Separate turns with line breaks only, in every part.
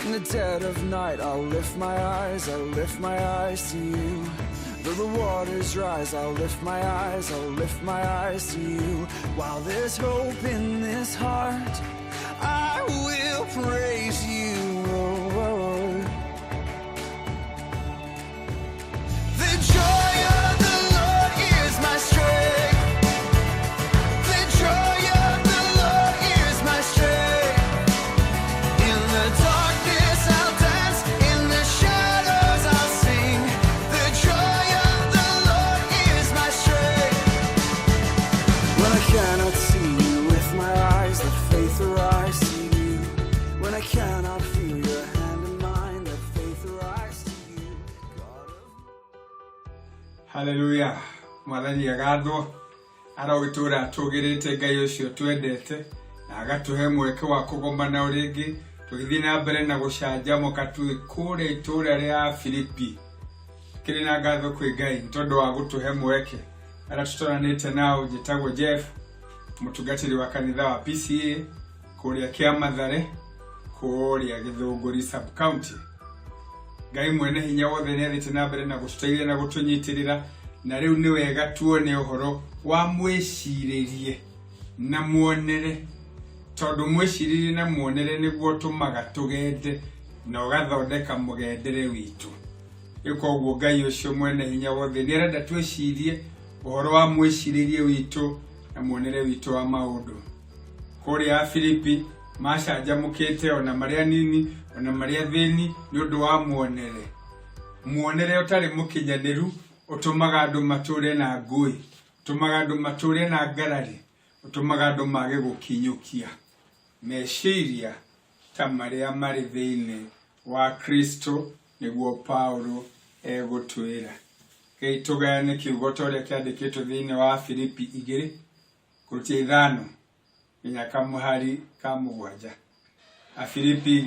In the dead of night, I'll lift my eyes, I'll lift my eyes to you. Though the waters rise, I'll lift my eyes, I'll lift my eyes to you. While there's hope in this heart, I will praise you, Lord. The joy of the Lord is my strength. The joy of the Lord is my strength. In the darkness I'll dance, in the shadows I'll sing. The joy of the Lord is my strength. When I cannot see you with my eyes, let faith arise to you. When I cannot feel your hand in mine, let faith arise to you. God of
Haleluya! Mwathani agathwo. Arogĩtũra atũgĩrĩte Ngai ũcio twendete na agatũhe mweke wa kũgomana o rĩngĩ tũgĩthiĩ na mbere na gũcanjamũka twĩ kũrĩa itũũra rĩa Filipi. Kĩrĩ na ngatho kwĩ Ngai nĩ tondũ wa gũtũhe mweke. Arĩa tũtoranĩte nao, njĩtagwo Jeff, mũtungatĩri wa kanitha wa PCA kũrĩa Kĩamathare, kũrĩa Gĩthũngũri sub county. Ngai mwene hinya wothe nĩ athiĩte na mbere na gũtũteithia na gũtũnyitĩrĩra, na rĩu nĩ wega tuone ũhoro wa mwĩcirĩrie na muonere, tondũ mwĩcirĩrie na muonere nĩguo ũtũmaga tũgende na ũgathondeka mũgendere witũ. Rĩu koguo Ngai ũcio mwene hinya wothe nĩ arenda twĩcirie ũhoro wa mwĩcirĩrie witũ na muonere witũ wa maũndũ. Kũrĩa Afilipi macanjamũkĩte ona marĩ anini ona marĩ athĩni nĩ ũndũ wa muonere. Muonere ũtarĩ mũkinyanĩru ũtũmaga andũ matũre na ngũĩ, ũtũmaga andũ matũre na ngarari, ũtũmaga andũ mage gũkinyũkia meciria ta marĩa marĩ thĩinĩ wa Kristo, nĩguo Paulo egũtwĩra. Rekei tũgayane kiugo ta ũrĩa kĩandĩkĩtwo thĩinĩ wa Filipi 2:5-7. Afilipi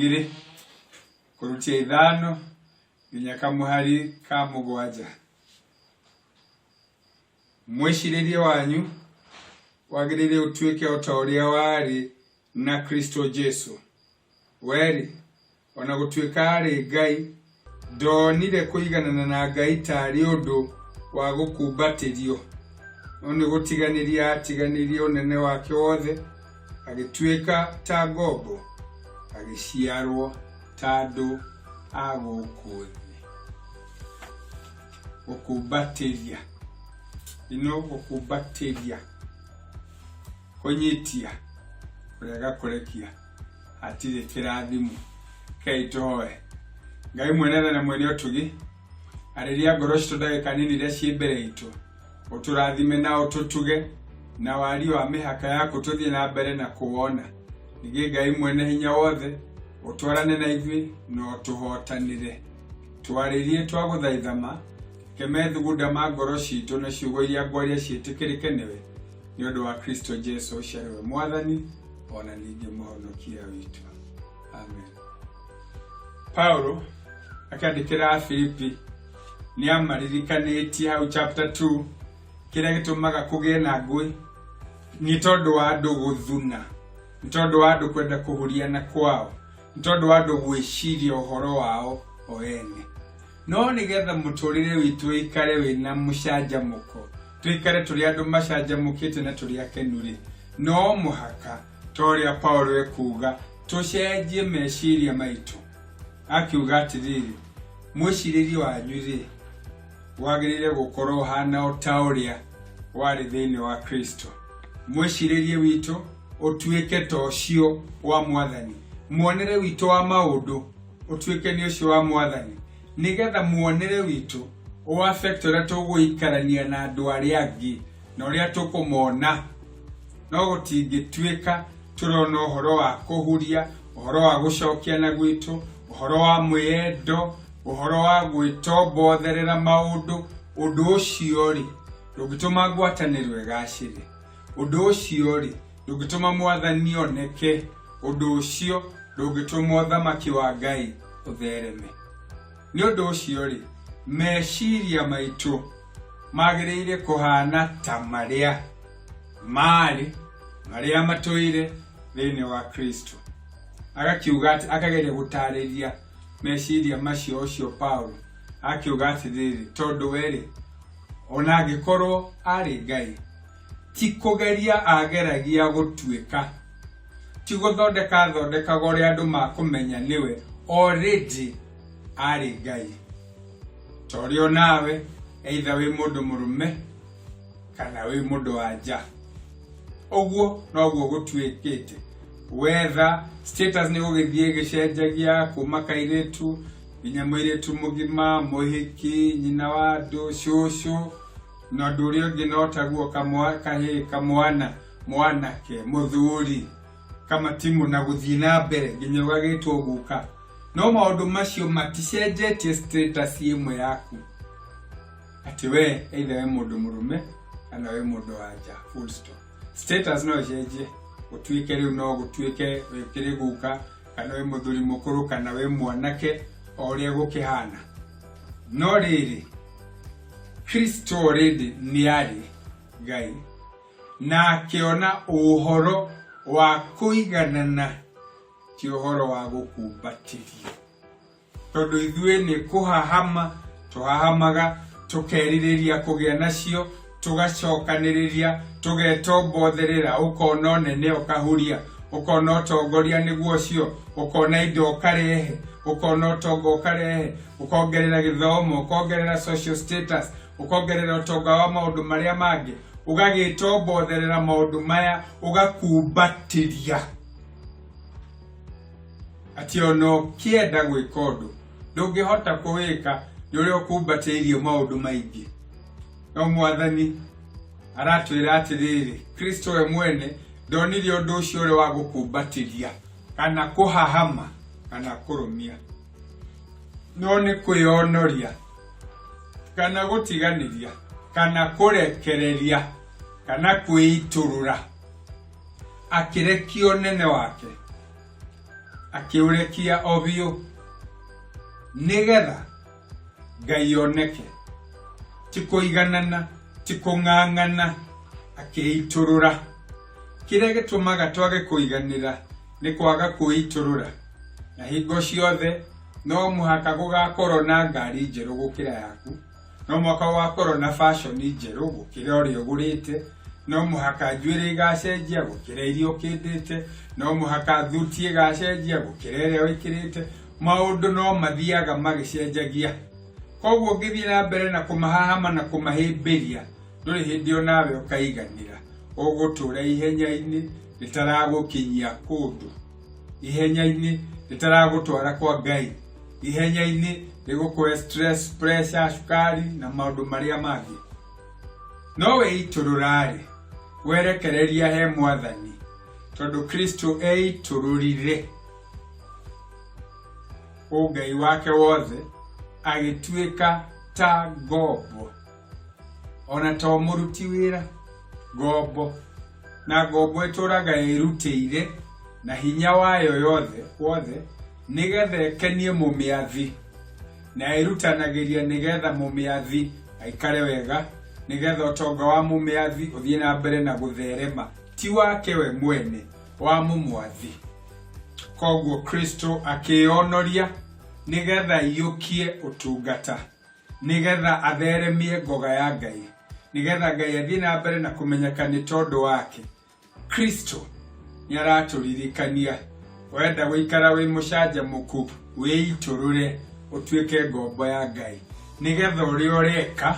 2:5-7. Mwĩcirĩrie wanyu wagĩrĩire ũtuĩke o ta ũrĩa warĩ na Kristo Jesu. We-rĩ, ona gũtuĩka aarĩ Ngai, ndonire kũiganana na Ngai tarĩ ũndũ wa gũkumbatĩrio, no nĩ gũtiganĩria aatiganĩirie ũnene wake wothe, agĩtuĩka ta ngombo, agĩciarwo ta andũ a gũkũ thĩ. Gũkumbatĩria ino, gũkumbatĩria, kũnyitia, kũrega kũrekia, hatirĩ kĩrathimo. Rekei tũhoe. Ngai mwene tha na mwene ũtugi, arĩria ngoro citũ ndagĩka nini iria ciĩ mbere itũ, ũtũrathime na ũtũtuge na wariĩ wa mĩhaka yaku tũthiĩ na mbere na kũwona. Ningĩ Ngai mwene hinya wothe, ũtwarane na ithuĩ na ũtũhotanĩre. Twarĩrie twagũthaitha ma, reke methugunda ma ngoro citũ na ciugo iria ngwaria ciĩtĩkĩrĩke nĩwe, nĩ ũndũ wa Kristo Jesu ũcio arĩ we Mwathani ona ningĩ mũhonokia witũ. Amen. Paulo akĩandĩkĩra Afilipi nĩ amaririkanĩtie hau chapter 2 kĩrĩa gĩtũmaga kũgĩe na ngũĩ nĩ tondũ wa andũ gũthuna, nĩ tondũ wa andũ kwenda kũhuriana kwao, nĩ tondũ wa andũ gwĩciria ũhoro wao o ene. No nĩgetha mũtũrĩre witũ ũikare wĩna mũcanjamũko, tũikare tũrĩ andũ macanjamũkĩte na tũrĩ akenu rĩ, no mũhaka ta ũrĩa Paulo ekuga tũcenjie meciria maitũ. Akiuga atĩrĩrĩ, mwĩcirĩrie wanyu rĩ wagĩrĩire gũkorwo ũhana o ta ũrĩa warĩ thĩinĩ wa Kristo. Mwĩcirĩrie witũ ũtuĩke ta ũcio wa Mwathani, muonere witũ wa maũndũ ũtuĩke nĩ ũcio wa Mwathani, nĩgetha muonere witũ ũ affect ũrĩa tũgũikarania na andũ arĩa angĩ na ũrĩa tũkũmona. No gũtingĩtuĩka tũrona ũhoro wa kũhuria, ũhoro wa gũcokia na gwitũ, ũhoro wa mwĩyendo, ũhoro wa gwĩtombotherera maũndũ. Ũndũ ũcio rĩ ndũngĩtũma ngwatanĩro ĩgacĩre, ũndũ ũcio rĩ ndũngĩtũma Mwathani oneke, ũndũ ũcio ndũngĩtũma ũthamaki wa Ngai ũthereme. Nĩ ũndũ ũcio rĩ, meciria maitũ magĩrĩire kũhana ta marĩa marĩ marĩa matũire thĩinĩ wa Kristo. Agakiuga atĩ akageria gũtarĩria meciria macio ũcio Paulo akiuga atĩrĩrĩ, tondũ we-rĩ, ona angĩkorwo arĩ Ngai, ti kũgeria ageragia gũtuĩka, ti gũthondeka athondekaga ũrĩa andũ makũmenya nĩwe, already arĩ Ngai. Ta ũrĩa onawe, either wĩ mũndũ mũrũme kana wĩ mũndũ wa nja, ũguo noguo gũtuĩkĩte. Wetha status nĩ gũgĩthiĩ ĩgĩcenjagia kuma kairĩtu nginya mũirĩtu mũgima, mũhiki, nyina wa andũ, cũcũ, na ũndũ ũrĩa ũngĩ no taguo, kahĩĩ, kamwana, mwanake, mũthuri, kamatimũ, na gũthiĩ na mbere nginya ũgagĩtwo guka. No maũndũ macio maticenjetie status ĩmwe yaku, atĩ we either wĩ mũndũ mũrũme kana wĩ mũndũ wa nja, full stop. Status no ĩcenjie gũtuĩke rĩu no gũtuĩke wĩkĩrĩ guka kana wĩ mũthuri mũkũrũ kana wĩ mwanake, o ũrĩa gũkĩhana. No rĩrĩ, Kristo already nĩ arĩ Ngai na akĩona ũhoro wa kũiganana ti ũhoro wa gũkumbatĩrio, tondũ ithuĩ nĩ kũhahama tũhahamaga, tũkerirĩria kũgĩa nacio, tũgacokanĩrĩria, tũgetombotherera, ũkona ũnene ũkahuria, ũkona ũtongoria nĩguo ũcio, ũkona indo ũkarehe, ũkona ũtonga ũkarehe, ũkongerera gĩthomo, ũkongerera social status, ũkongerera ũtonga wa maũndũ marĩa mangĩ, ũgagĩtombotherera maũndũ maya, ũgakumbatĩria atĩ ona ũkĩenda gwĩka ũndũ ndũngĩhota kũwĩka nĩ ũrĩa ũkumbatĩirio maũndũ maingĩ. No Mwathani aratwĩra atĩrĩrĩ, Kristo we mwene ndonire ũndũ ũcio ũrĩ wa gũkumbatĩria kana kũhahama kana kũrũmia, no nĩ kwĩonoria kana gũtiganĩria kana kũrekereria kana kwĩitũrũra, akĩrekia ũnene wake, akĩũrekia o biũ, nĩgetha Ngai oneke. Ti kũiganana, ti kũng'ang'ana, akĩitũrũra. Kĩrĩa gĩtũmaga twage kũiganĩra nĩ kwaga kwĩitũrũra. Na hingo ciothe no mũhaka gũgakorwo na ngari njerũ gũkĩra yaku, no mũhaka gũgakorwo na fashion njerũ gũkĩra ũrĩa ũgũrĩte, no mũhaka njuĩrĩ igacenjia gũkĩra iria ũkĩndĩte, no mũhaka thuti ĩgacenjia gũkĩra ĩrĩa wĩkĩrĩte. Maũndũ no mathiaga magĩcenjagia. Koguo ũngĩthiĩ na mbere na kũmahahama na kũmahĩmbĩria, ndũrĩ hĩndĩ onawe ũkaiganĩra. Ũgũtũra ihenya-inĩ rĩtaragũkinyia kũndũ, ihenya-inĩ rĩtaragũtwara kwa Ngai, ihenya-inĩ rĩgũkũhe stress, pressure, cukari na maũndũ marĩa mangĩ. No weitũrũra-rĩ, werekereria he Mwathani, tondũ Kristo eitũrũrire ũngai wake wothe agĩtuĩka ta ngombo, ona to mũruti wĩra, ngombo. Na ngombo ĩtũraga ĩrutĩire na hinya wayo yothe wothe nĩgetha ĩkenie mũmĩathi, na ĩrutanagĩria nĩgetha mũmĩathi aikare wega, nĩgetha ũtonga wa mũmĩathi ũthiĩ na mbere na gũtherema, ti wake we mwene, wa mũmwathi. Koguo Kristo akĩyonoria nĩgetha aiyũkie ũtungata, nĩgetha atheremie ngoga ya Ngai, nĩgetha Ngai athiĩ na mbere na kũmenyeka nĩ tondũ wake. Kristo nĩ aratũririkania, wenda gũikara wĩ mũcanjamũku, wĩitũrũre ũtuĩke ngombo ya Ngai, nĩgetha ũrĩa ũreka,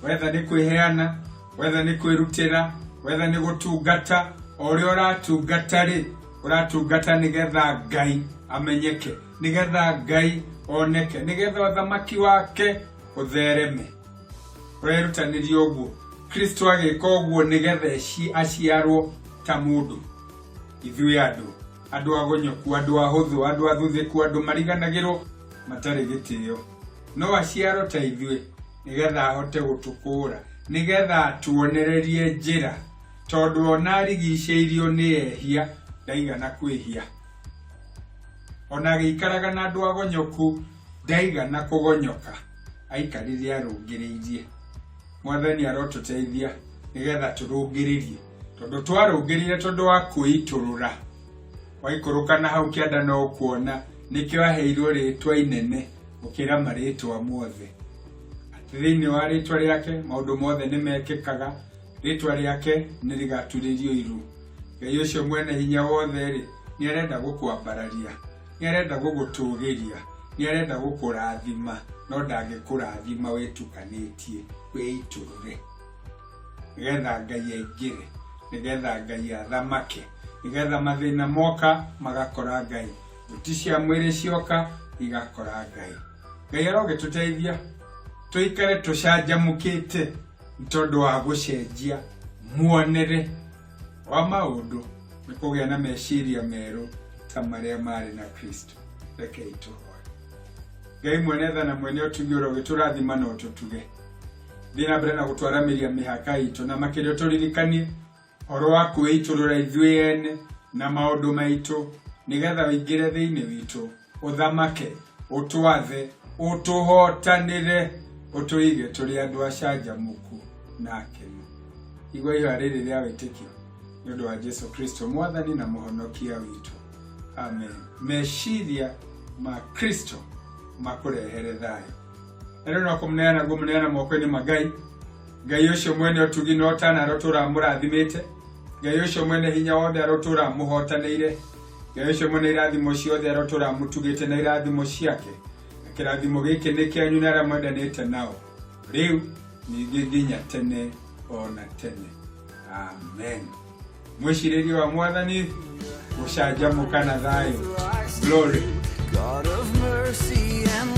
wetha nĩ kwĩheana, wetha nĩ kwĩrutĩra, wetha nĩ gũtungata, o ũrĩa ũratungata rĩ, ũratungata nĩgetha Ngai amenyeke, nĩgetha Ngai oneke, nĩgetha ũthamaki wake ũthereme. Ũrerutanĩria ũguo. Kristo agĩka ũguo nĩgetha aciarwo ta mũndũ. Ithuĩ andũ, andũ agonyoku, andũ ahũthũ, andũ athuthĩku, andũ mariganagĩrwo, matarĩ gĩtĩo, no aciarwo ta ithuĩ nĩgetha ahote gũtũkũũra, nĩgetha atuonererie njĩra, tondũ ona arigicĩirio nĩ ehia ndaigana kwĩhia, ona agĩikaraga na andũ agonyoku ndaigana kũgonyoka, aikarire arũngĩrĩirie. Mwathani arotũteithia nĩgetha tũrũngĩrĩrie, tondũ twarũngĩrĩire tondũ wa kwĩitũrũra. Waikũrũka na hau kĩanda no ũkuona nĩkĩo aheirwo rĩtwa inene gũkĩra marĩtwa mothe. Atĩ thĩinĩ wa rĩtwa rĩake maũndũ mothe nĩ mekĩkaga, rĩtwa rĩake nĩ rĩgaturĩrio iru. Ngai ũcio mwene hinya wothe-rĩ, nĩ arenda gũkwambararia, nĩ arenda gũgũtũgĩria, nĩ arenda gũkũrathima, no ndangĩkũrathima wĩtukanĩtie, wĩitũrũre. Nĩgetha Ngai aingĩre, nĩgetha Ngai athamake, nĩgetha mathĩna moka magakora Ngai, thuti cia mwĩrĩ cioka igakora Ngai. Ngai arogĩtũteithia tũikare tũcanjamũkĩte nĩ tondũ wa gũcenjia muonere wa maũndũ nĩ kũgĩa na meciria merũ ta marĩa marĩ na Kristo. Rekei tũhoe. Ngai mwene tha na mwene ũtugi ũrogĩtũrathima na ũtũtuge. Thiĩ na mbere na gũtwaramĩria mĩhaka itũ na makĩria ũtũririkanie ũhoro wa kwĩitũrũra ithuĩ ene na maũndũ maitũ nĩgetha ũingĩre thĩinĩ witũ ũthamake ũtwathe ũtũhotanĩre ũtũige tũrĩ andũ acanjamũku na akenu. Igua ihoya rĩrĩ rĩa wĩtĩkio nĩ ũndũ wa Jesu Kristo mwathani na mũhonokia witũ. Amen. Meciria ma Kristo makũrehere thayũ. Na rĩu no kũmũneana ngũmũneana moko-inĩ ma Ngai. Ngai ũcio mwene ũtugi na ũtana arotũra amũrathimĩte. Ngai ũcio mwene hinya wothe arotũra amũhotanĩire. Ngai ũcio mwene irathimo ciothe arotũra amũtugĩte na irathimo ciake. Na kĩrathimo gĩkĩ nĩ kĩanyu na arĩa mwendanĩte nao. Rĩu ningĩ nginya tene o na tene. Amen. Mwĩcirĩrie wa Mwathani gũcanjamũka na thayũ. Glory.
God of mercy and